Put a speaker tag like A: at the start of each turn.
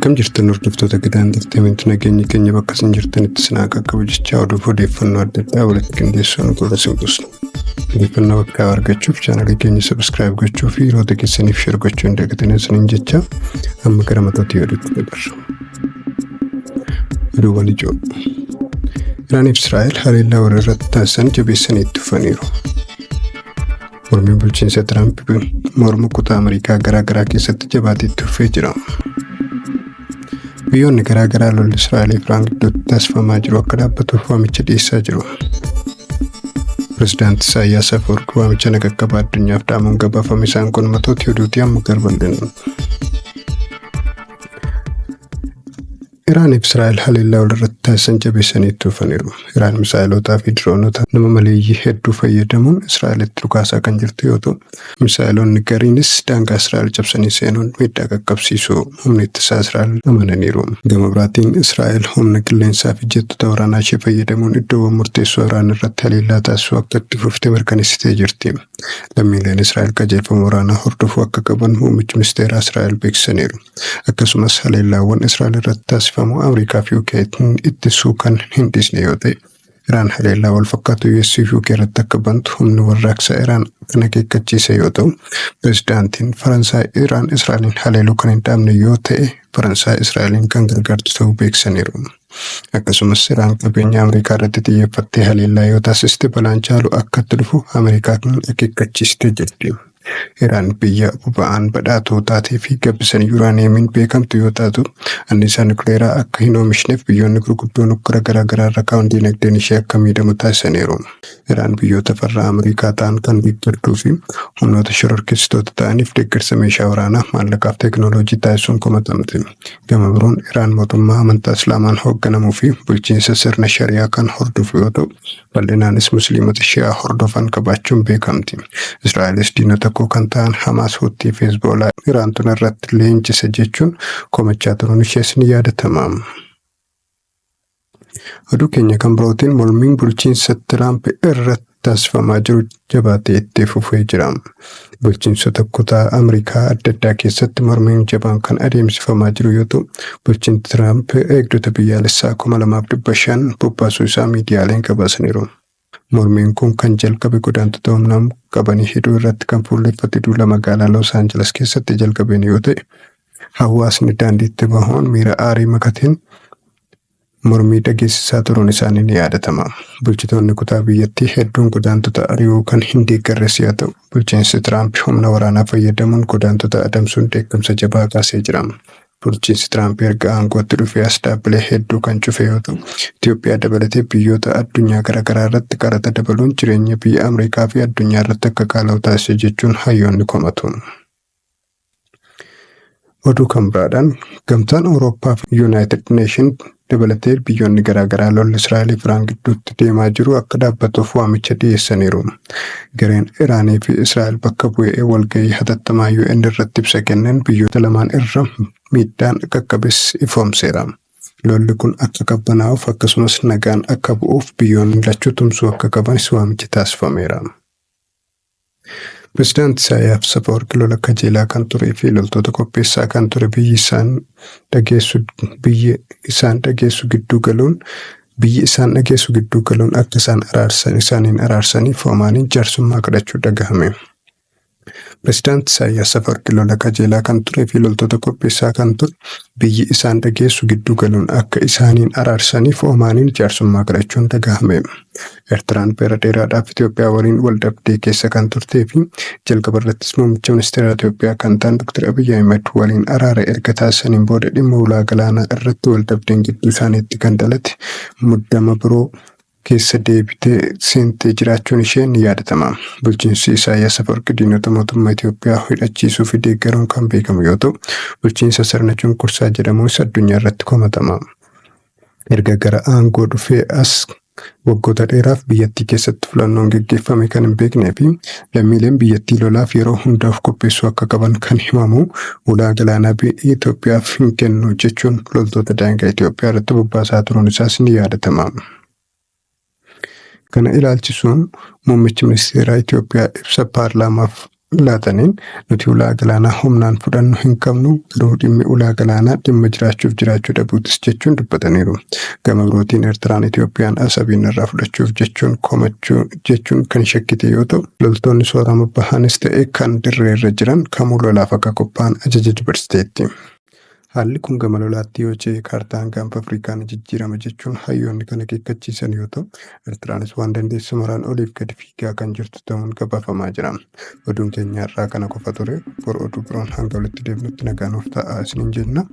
A: Akkam jirtan hordoftoota Gadaa Entertainment, nageenyi keenya bakka isin jirtanitti isin haa qaqqabu jechaa, oduuf odeeffannoo adda addaa walitti qindeessuun gurra isin buusna. Odeeffannoo bakka argachuuf chaanalii keenya subscribe gochuu fi hiriyoota keessaniif share gochuu hin dagatinaa isiniin jecha, amma gara matoota oduutti dabarra. Oduuwwan ijoo. Iraan fi Israa'el haleellaa wal irratti taasisan jabeessanii itti fufaniiru. Mormiin bulchiinsa Tiraamp morma kutaa Ameerikaa garaa garaa keessatti jabaatee itti fufee jira. Biyyoonni garaa garaa lolli Israa'elii fi Iraan gidduutti taasifamaa jiru akka dhaabbatuuf waamicha dhiyeessaa jiru. Pirezidaanti Isaayyaas Afwerqi waamicha naga-qabaa addunyaaf dhaamuun gabaafame. Isaan kun matoota oduutii, amma garbal'inaan. Iraan fi Israa'el haleellaa walirratti taasisan jabeessanii itti fufaniiru. Iraan misaa'ilotaa fi diroonota nama maleeyyii hedduu fayyadamuun Israa'elitti dhukaasaa kan jirtu yoo ta'u, misaa'ilonni gariinis daangaa Israa'el cabsanii seenuun miidhaa qaqqabsiisuu humni ittisaa Israa'el amananiiru. Gama biraatiin Israa'el humna qilleensaa fi jettota waraanaa ishee fayyadamuun iddoowwan murteessoo Iraan irratti haleellaa taasisuu akka itti fufte mirkaneessitee jirti. Lammiileen Israa'el qajeelfama waraanaa hordofuu akka qaban muummichi ministeeraa Israa'el beeksisaniiru. Akkasumas haleellaawwan Israa'el irratti taasifamu Ameerikaa fi UK ittisuu kan hin dhiisne yoo ta'e, Iraan haleellaa wal fakkaatu US fi UK irratti akka bantu humni warraaqsa Iraan kan akeekkachiise yoo ta'u, pirezidaantiin Faransaay Iraan Israa'eliin haleeluu kan hin dhaabne yoo ta'e Faransaay Israa'eliin kan gargaartu ta'uu beeksisaniiru. Akkasumas Iraan qabeenya Ameerikaa irratti xiyyeeffattee haleellaa yoo taasiste balaan caalu akka itti dhufu Ameerikaan akeekkachiistee jirti. Iraan biyya boba'aan badhaatuu taatee fi gabbisan yuuraaniyeemiin beekamtu yoo taatu, anniisaa nukleeraa akka hin oomishneef biyyoonni gurguddoon uggura garaa garaa irra kaa'uun diinagdeen ishee akka miidhamu taasisaniiru. Iraan biyyoota farra Ameerikaa ta'an kan deeggartuu fi humnoota shororkeessitoota ta'aniif deeggarsa meeshaa waraanaa, maallaqaaf teekinooloojii taasisuun komatamti. Gama biroon Iraan mootummaa amantaa Islaamaan hoogganamuu fi bulchiinsa sirna shari'aa kan hordofu yoo ta'u, bal'inaanis Musliimota Shi'aa hordofan qabaachuun beekamti. Israa'elis diinota koo kan ta'an Hamaas, Huuttii fi Hezboolaa Iraantu narratti leenjise jechuun komachaa turuun ishees ni yaadatama. Oduu keenya kan birootiin mormiin bulchiinsa Tiraamp irratti taasifamaa jiru jabaatee itti fufee jira. Bulchiinsota kutaa Ameerikaa adda addaa keessatti mormiin jabaan kan adeemsifamaa jiru yoo ta'u, bulchiinsi Tiraamp eegdota biyyaalessaa 2,500 bobbaasuu isaa miidiyaaleen gabaasaniiru. Mormiin kun kan jalqabe godaantota humnaan qabanii hidhuu irratti kan fuulleffate duula magaalaa Los Angeles keessatti jalqabeen yoo ta'e, hawaasni daandiitti bahuun miira aarii makateen mormii dhageessisaa turuun isaanii ni yaadatama. Bulchitoonni kutaa biyyattii hedduun godaantota ari'uu kan hin deeggarres yoo ta'u, bulchiinsi Tiraamp humna waraanaa fayyadamuun godaantota adamsuun dheekkamsa jabaa kaasee jira. Bulchiinsi Tiraamp erga aangootti dhufee as dhaabbilee hedduu kan cufe yoo ta'u, Itoophiyaa dabalatee biyyoota addunyaa garaagaraa irratti qaraxa dabaluun jireenya biyya Ameerikaa fi addunyaa irratti akka qaala'u taasise jechuun hayyoonni komatu. Oduu kan biraadhaan Gamtaan Awurooppaa fi United Nation dabalatee biyyoonni garaagaraa lolli Israa'elii fi Iraan gidduutti deemaa jiru akka dhaabbatuuf waamicha dhiyeessaniiru. Gareen Iraanii fi Israa'el bakka bu'ee walgahii hatattamaa UN irratti ibsa kenneen biyyoota lamaan irra miidhaan qaqqabes ifoomseera. Lolli kun akka qabbanaa'uuf akkasumas nagaan akka bu'uuf biyyoonni lachuu tumsuu akka qabanis waamichi taasifameera. Pirezidaanti Isaayyaas Afawarqi lola kajeelaa kan turee fi loltoota qopheessaa kan ture biyyi isaan dhageessu gidduu galuun akka isaan araarsan isaaniin araarsaniif Omaaniin jaarsummaa kadhachuu dhagahame. Pirezidaanti Isaayyaas Afawarqi lola qajeelaa kan turee fi loltoota qopheessaa kan ture biyyi isaan dhageessu gidduu galuun akka isaaniin araarsaniif Omaaniin jaarsummaa kadhachuun dhagahame. Eertiraan bara dheeraadhaaf Itoophiyaa waliin wal dhabdee keessa kan turtee fi jalqaba irrattis muummicha ministeera Itoophiyaa kan ta'an Dr. Abiyyi Ahimad waliin araara erga taasisaniin booda dhimma ulaa galaanaa irratti wal dhabdeen gidduu isaaniitti kan dhalate muddama biroo keessa deebitee seentee jiraachuun ishee ni yaadatama. Bulchiinsi Isaayyaas Afawarqi diinota mootummaa Itoophiyaa hidhachiisuu fi deeggaruun kan beekamu yoo ta'u, bulchiinsa sirna cunqursaa jedhamuunis addunyaa irratti komatama. Erga gara aangoo dhufee as waggoota dheeraaf biyyattii keessatti filannoon geggeeffame kan hin beeknee fi lammiileen biyyattii lolaaf yeroo hundaaf qopheessuu akka qaban kan himamu, ulaa galaanaa Itoophiyaaf hin kennu jechuun loltoota daangaa Itoophiyaa irratti bobbaasaa turuun isaas ni yaadatama. Kana ilaalchisuun muummichi ministeeraa Itoophiyaa ibsa paarlaamaaf laataniin, nuti ulaa galaanaa humnaan fudhannu hin qabnu, garuu dhimmi ulaa galaanaa dhimma jiraachuuf jiraachuu dhabuutis jechuun dubbataniiru. Gama birootiin Eertiraan Itoophiyaan Asabiin irraa fudhachuuf jechuun komachuu jechuun kan shakkite yoo ta'u, loltoonni soorama bahanis ta'e kan dirree irra jiran kamuu lolaaf akka qophaa'an ajaja dabarsiteetti. Haalli kun gama lolaatti yoo ce'e kaartaan gaanfa Afrikaa ni jijjiirama jechuun hayyoonni kan akeekkachiisan yoo ta'u, Eertiraanis waan dandeessu maraan oliif gadi fiigaa kan jirtu ta'uun gabaafamaa jira. Oduun keenya har'aa kana qofa ture. Bor oduu biroon hanga walitti deebinutti nagaan nuuf ta'a isiniin jenna.